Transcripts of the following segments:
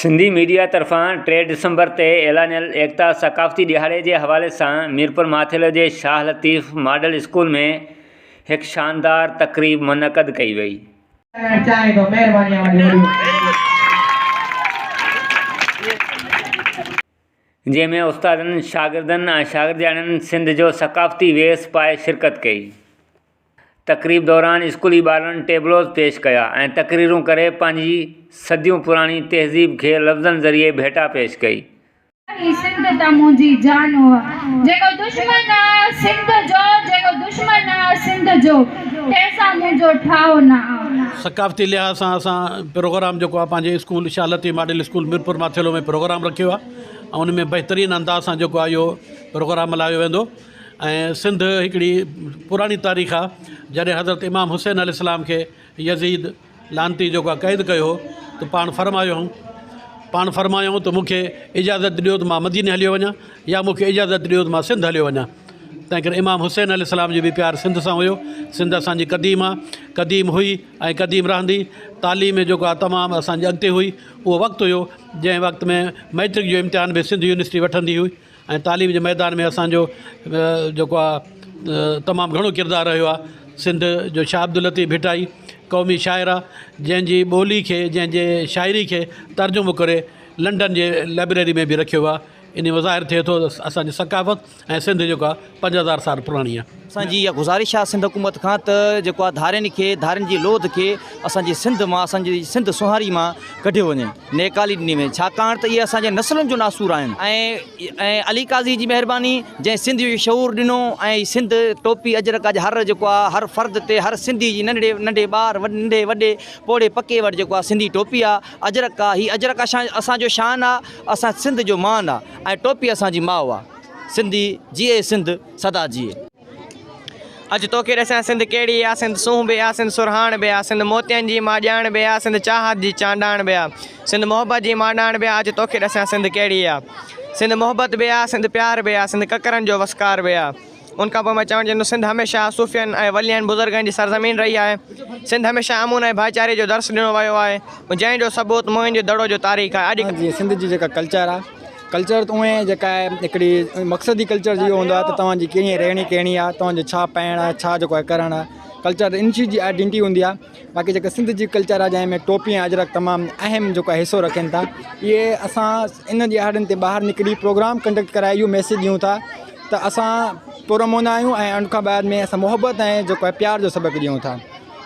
Sindhi media طرفان ٽي ڊسمبر تي اعلانيل ايڪتا ثقافتي ڏهاڙي جي حوالي سان ميرپور ماٿيلو جي شاهه لطيف ماڊل اسڪول ۾ هڪ شاندار تقريب منعقد ڪئي وئي. ڪرڻ چاهين ٿو مهرباني اوهان جي وڏي. جنهن ۾ استادن، شاگردن ۽ شاگردياڻين سنڌ جو ثقافتي ويس پائي شرڪت ڪئي. تقريب دوران اسڪولي ٻارڙن ٽيبلوز پيش ڪيا ۽ تقريرون ڪري پنهنجي صديون پراڻي تهذيب کي لفظن ذريعي ڀيٽا پيش ڪئي. هي سنڌ ته منهنجي جان هئ. جيڪو دشمن آ سنڌ جو جيڪو دشمن آ سنڌ جو تنهن سان منهنجو ٺاهه نه آ. ثقافتي لحاظ سان اسان پروگرام جيڪو آ پنهنجي school Shah Latif model school Mirpur Mathelo ۾ programme رکيو آ ۽ ان ۾ بهترين انداز سان جيڪو آ اهو پروگرام ملهايو ويندو ۽ سنڌ هڪڙي پراڻي تاريخ آ جڏهن حضرت امام حسين عليه السلام کي يزيد لعنتي جيڪو آ قيد ڪيو هو ته پاڻ فرمايو هئائون پاڻ فرمايائون ته مون کي اجازت ڏيو ته مان مديني هليو وڃان يا مون کي اجازت ڏيو ته مان سنڌ هليو وڃان تنهن ڪري امام حسين عليه السلام جو به پيار سنڌ سان هيو سنڌ اسانجي قديم آ قديم هئي ۽ قديم رهندي تعليم ۾ جيڪو آ تمام اسانجي اڳتي هئي اهو وقت هيو جنهن وقت ۾ مئٽرڪ جو امتحان به سنڌ يونيورسٽي وٺندي هئي ۽ تعليم جي ميدان ۾ اسان جو جيڪو آهي تمام گهڻو ڪردار رهيو آهي سنڌ جو شاهه عبداللطيف ڀٽائي قومي شاعر آهي جنهن جي ٻولي کي جنهن جي شاعري کي ترجمو ڪري لنڊن جي لائبريري ۾ به رکيو ويو آهي ان مان ظاهر ٿئي ٿو ته اسان جي ثقافت ۽ سنڌ جيڪو آهي 5000 سال پراڻي آهي. اسان جي اها گذارش آهي سنڌ حڪومت کان ته جيڪو آهي ڌارين کي ڌارين جي لوڌ کي اسان جي سنڌ مان اسان جي سنڌ سونهاري مان ڪڍيو وڃي نيڪالي ڏني وڃي ڇاڪاڻ ته اهي اسان جي نسلن جو ناسور آهن ۽ ۽ علي قاضي جي مهرباني جنهن سنڌ جو شعور ڏنو ۽ سنڌ ٽوپي اجرڪ اڄ هر جيڪو آهي هر فرد تي هر سنڌي جي ننڍڙي ننڍي ٻار ننڍي وڏي پوڙهي پڪي وٽ جيڪو آهي سنڌي ٽوپي آهي اجرڪ آهي هي اجرڪ اسان اسان جو شان آهي اسان سنڌ جو مان آهي ۽ ٽوپي اسان جي ماء آهي سنڌي جيئي سنڌ سدا جيئي. اچ توکي ڏسيان سنڌ ڪهڙي آ سنڌ سونهن به آ سنڌ سرهاڻ به آ سنڌ موتين جي ماڄاڻ به آ سنڌ چاهت جي چانڊاڻ به آ سنڌ محبت جي مانڊاڻ به آ اچ توکي ڏسيان سنڌ ڪهڙي آ سنڌ محبت به آ سنڌ پيار به آ سنڌ ڪڪرن جو وسڪار به آ ان کان پوء مان چوڻ چاهيندس سنڌ هميشه صوفين ۽ ولين بزرگن جي سرزمين رهي آهي سنڌ هميشه امن ۽ ڀائيچاري جو درس ڏنو ويو آهي جنهن جو ثبوت موهن جي دڙو جو تاريخ آهي اڄ جيئن سنڌ جي جيڪا ڪلچر آ ڪلچر ته اونئن جيڪا آهي هڪڙي مقصد ئي ڪلچر جو اهو هوندو آهي ته توهان جي ڪيئن رهڻي ڪهڻي آهي توهان جو ڇا پائڻ آهي ڇا جيڪو آهي ڪرڻ آهي ڪلچر ان چيز جي آئيڊينٽي هوندي آهي باقي جيڪا سنڌ جي ڪلچر آهي جنهن ۾ ٽوپي ۽ اجرڪ تمام اهم جيڪو آهي حصو رکن ٿا اهي اسان ان ڏهاڙن تي ٻاهر نڪري پروگرام ڪنڊڪٽ ڪرائي اهو ميسيج ڏيون ٿا ته اسان پرامن آهيون ۽ ان کان بعد ۾ اسان محبت ۽ جيڪو آهي پيار جو سبق ڏيون ٿا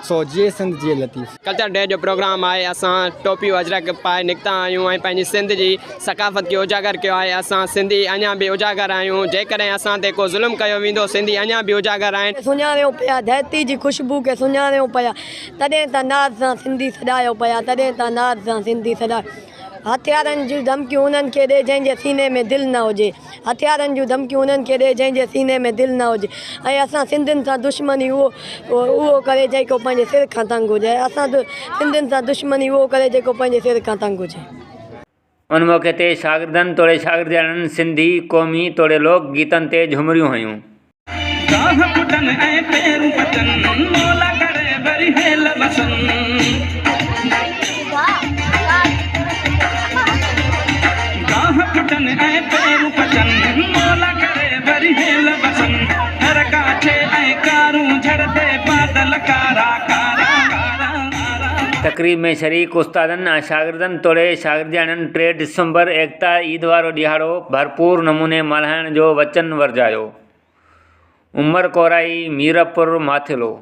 سو جيئي سنڌ جيئي لطيف. ڪلچر ڊي جو پروگرام آهي اسان ٽوپيون اجرڪ پائي نڪتا آهيون ۽ پنهنجي سنڌ جي ثقافت کي اجاگر ڪيو آهي اسان سنڌي اڃا به اجاگر آهيون جيڪڏهن اسان تي ڪو ظلم ڪيو ويندو سنڌي اڃا به اجاگر آهن. سڃاڻيو پيا ڌرتي جي خوشبو کي سڃاڻيو پيا تڏهن ته ناز سان سنڌي سڏايو پيا تڏهن ته ناز سان سنڌي سڏايو هٿيارن جون ڌمڪيون انهن کي ڏي جنهن جي سيني ۾ دل نه هجي هٿيارن جون ڌمڪيون انهن کي ڏي جنهن جي سيني ۾ دل نه هجي ۽ اسان سنڌين سان دشمني اهو اهو ڪري جيڪو پنهنجي سر کان تنگ هجي ۽ اسان سنڌين سان دشمني اهو ڪري جيڪو پنهنجي سر کان تنگ هجي. ان موقعي تي شاگردن توڙي شاگردياڻين سنڌي قومي توڙي لوڪ گيتن تي جهمريون هنيون. گاهه ڦٽن ۽ پيرون پچن، مولا ڪري وري هيل وسن. گاهه ڦٽن ۽ پيرون پچن، مولا ڪري وري هيل وسن. ٿر ڪاڇي ۽ ڪارونجهر تي بادل ڪارا ڪارا. تقريب ۾ شريڪ استادن ۽ شاگردن توڙي شاگردياڻين ٽي ڊسمبر ايڪتا عيد وارو ڏهاڙو ڀرپور نموني ملهائڻ جو وچن ورجايو. عمر ڪورائي، ميرپور ماٿيلو.